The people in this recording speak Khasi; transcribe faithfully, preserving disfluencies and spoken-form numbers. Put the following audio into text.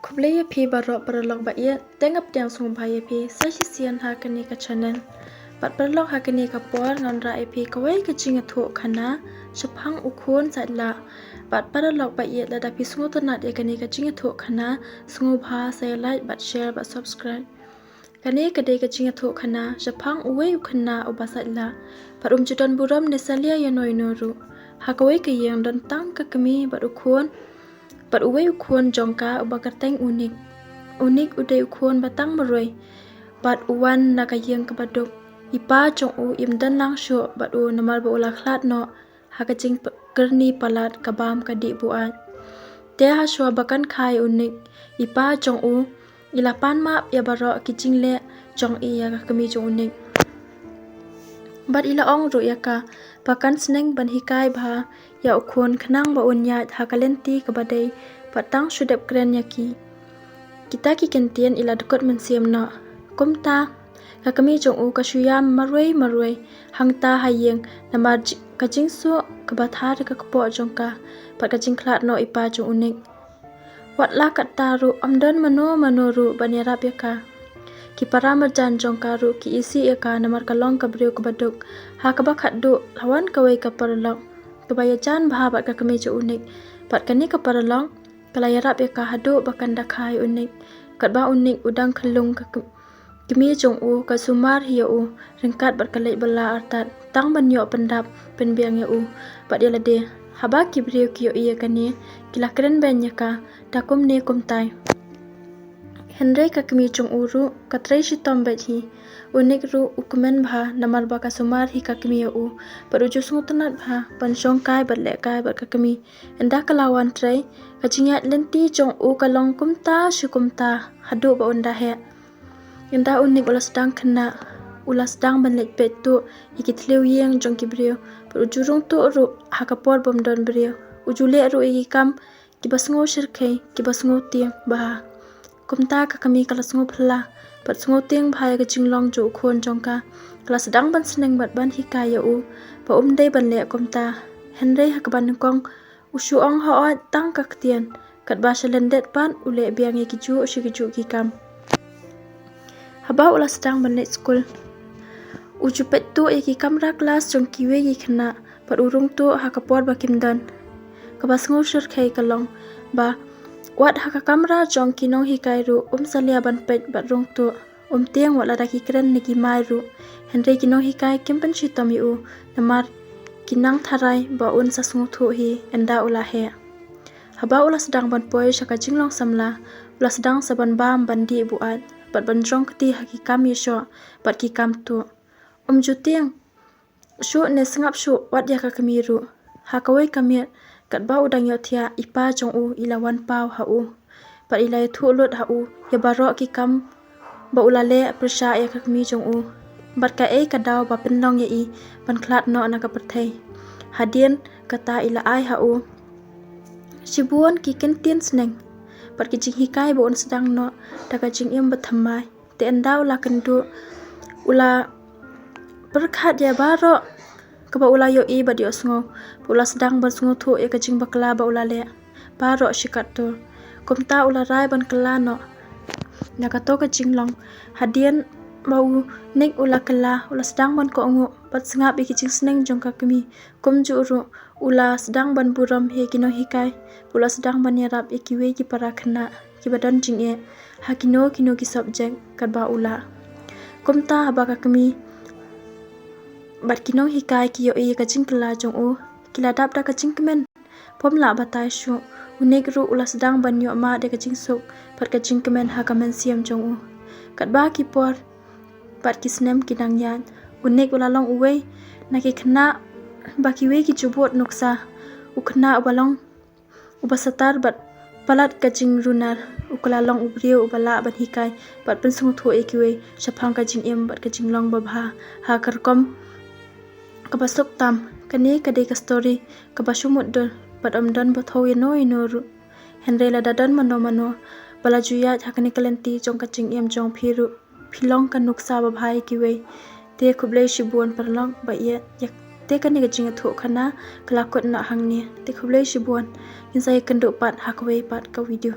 Khublei ïa phi baroh paralok ba ïeit, te nga pdiang sngewbha ïa phi sa shisien ha kane ka channel. Bad paralok, ha kane ka por ngan wanrah ïa phi kawei ka jingïathuhkhana shaphang u khun saitlah. Bad paralok ba ïeit, lada phi sngewtynnat ïa kane ka jingïathuhkhana, sngewbha sa ïa like bad share bad subscribe. Kane ka dei ka jingïathuhkhana shaphang uwei u khynnah uba saitlah. Bad um ju don burom ne salia ïano ïano ruh. Ha kawei ka ïing don tang ka kmie bad u khun, bad uwei u khun jong ka uba kyrteng u Nik. U Nik u dei u khun ba tang marwei bad u wan na ka ïing kaba duk. I pa jong u im don lang shuh bad u namar ba u la khlad noh ha ka jingkyrni palat ka bam ka dih buaid. Te hashwa ba kan kha ïa u Nik, i pa jong u i la pan map ïa baroh ki jingleh jong i ïa ka kmie jong u Nik. Bad i la ong ruh ïa ka ba kan sneng ban hikai bha ïa u khun khnang ba un ïaid ha ka lynti kaba dei bad tang shu dep kren ïa ki. Kita ki kyntien i la dkut mynsiem noh. Kumta ka kmie jong u ka shu ïam marwei marwei hangta ha ïing namar ka jingsuh kaba thar ka kpoh jong ka bad ka jingkhlad noh i pa jong u Nik. Wat la katta ruh, ym don mano mano ruh ban ïarap ïa ka. Ki para marjan jong ka ruh ki isih ïa ka namar ka long ka briew kaba duk. Ha kaba khatduh la wan kawei ka paralok kaba ïajan bha bad ka kmie jong u Nik. Bad kane ka paralok ka la ïarap ïa ka haduh ba kan da kha ïa u Nik. Katba u Nik u dang khyllung, ka kmie jong u ka sumar hi ïa u ryngkat bad ka leit bylla artat tang ban ïoh pyndap pynbiang ïa u bad ïa lade. Haba ki briew ki ïohi ïa kane, ki la kren beiñ ïa ka da kumne kumtai. Hynrei ka kmie jong u ruh ka trei shitom beit hi. U Nik ruh u kmen bha namar ba ka sumar hi ka kmie ïa u bad u ju sngewtynnat bha ban shong kai bad leh kai bad ka kmie. Ynda ka la wan trei, ka jingïaid lynti jong u ka long kumta shi kumta haduh ba un da heh. Ynda u Nik u la sdang khynnah, u la sdang ban leit peit tuh ïa ki thliew ïing jong ki briew bad u ju rung tuh ruh ha ka por bym don briew. U ju leh ruh ïa ki kam kiba sngew shyrkhei, kiba sngew tieng bha. Kumta ka kmie ka la sngew phylla bad sngew tieng bha ïa ka jinglong jong u khun jong ka. Ka la sdang ban sneng bad ban hikai ïa u ba um dei ban leh kumta. Hynrei ha kaba nyngkong u shu ong hooid tang ka ktien, katba sha lyndet pat u leh biang ïa kijuh shi kijuh ki kam. Haba u la sdang ban leit skul, u ju peit tuh ïa ki kamra klas jong kiwei ki khynnah bad u rung tuh ha ka por ba kim don. Kaba sngew shyrkhei ka long ba wat ha ka kamra jong ki nonghikai ruh um salia ban peit bad rung tuh. Um tieng wat lada ki kren ne ki mai ruh. Hynrei ki nonghikai kim pynshitom ïa u namar ki nang tharai ba un sa sngewthuh hi ynda u la heh. Haba u la sdang ban poi sha ka jinglong samla, u la sdang sa ban bam ban dih buaid bad ban jrong kti ha ki kam ïashoh bad ki kam tuh. Um ju tieng shuh ne sngap shuh wat ïa ka kmie ruh. Ha kawei ka miet katba u dang ïohthiah, i pa jong u i la wan paw ha u bad i la ïathuh lut ha u ïa baroh ki kam ba u la leh pyrshah ïa ka kmie jong u bad kaei ka daw ba pynlong ïa i ban khlad noh na ka pyrthei. Hadien kata i la ai ha u shibun ki kyntien sneng bad ki jinghikai ba un sdang noh da ka jingim bathymmai. Te ynda u la kynduh, u la pyrkhat ïa baroh kaba u la ïohi bad ïohsngew. U la sdang ban sngewthuh ïa ka jingbakla ba u la leh baroh shi katto. Kumta u la rai ban kylla noh na kato ka jinglong. Hadien ba u Nik u la kylla, u la sdang ban kohnguh bad sngap ïa ki jingsneng jong ka kmie. Kumjuh ruh u la sdang ban burom ïa ki nonghikai, u la sdang ban ïarap ïa kiwei ki para khynnah kiba don jingeh ha kino kino ki subject katba u lah. Kumta haba ka kmie bad ki nonghikai ki ïohi ïa ka jingkylla jong u, ki la dap da ka jingkmen. Bym lah batai shuh, u Nik ruh u la sdang ban ïoh mad ïa ka jingsuk bad ka jingkmen ha ka mynsiem jong u. Katba ki por bad ki snem ki dang ïaid, u Nik u la long uwei na ki khynnah ba kiwei ki ju bud nuksa. U khynnah uba long uba satar bad palat ka jingrunar, u ka la long u briew uba lah ban hikai bad pynsngewthuh ïa kiwei shaphang ka jingim bad ka jinglong babha ha ka rukom kaba suk tam. Kane ka dei ka story kaba shu mutdur bad ym don ba thew ïano ïano ruh. Hynrei lada don mano mano ba la ju ïaid ha kane ka lynti jong ka jingim jong phi ruh, phi long ka nuksa babha ïa kiwei. Te khublei shibun paralok ba ïeit. Te kane ka jingïathuhkhana ka la kut noh hangne. Te khublei shibun. Ngin sa ïakynduh pat ha kawei pat ka video.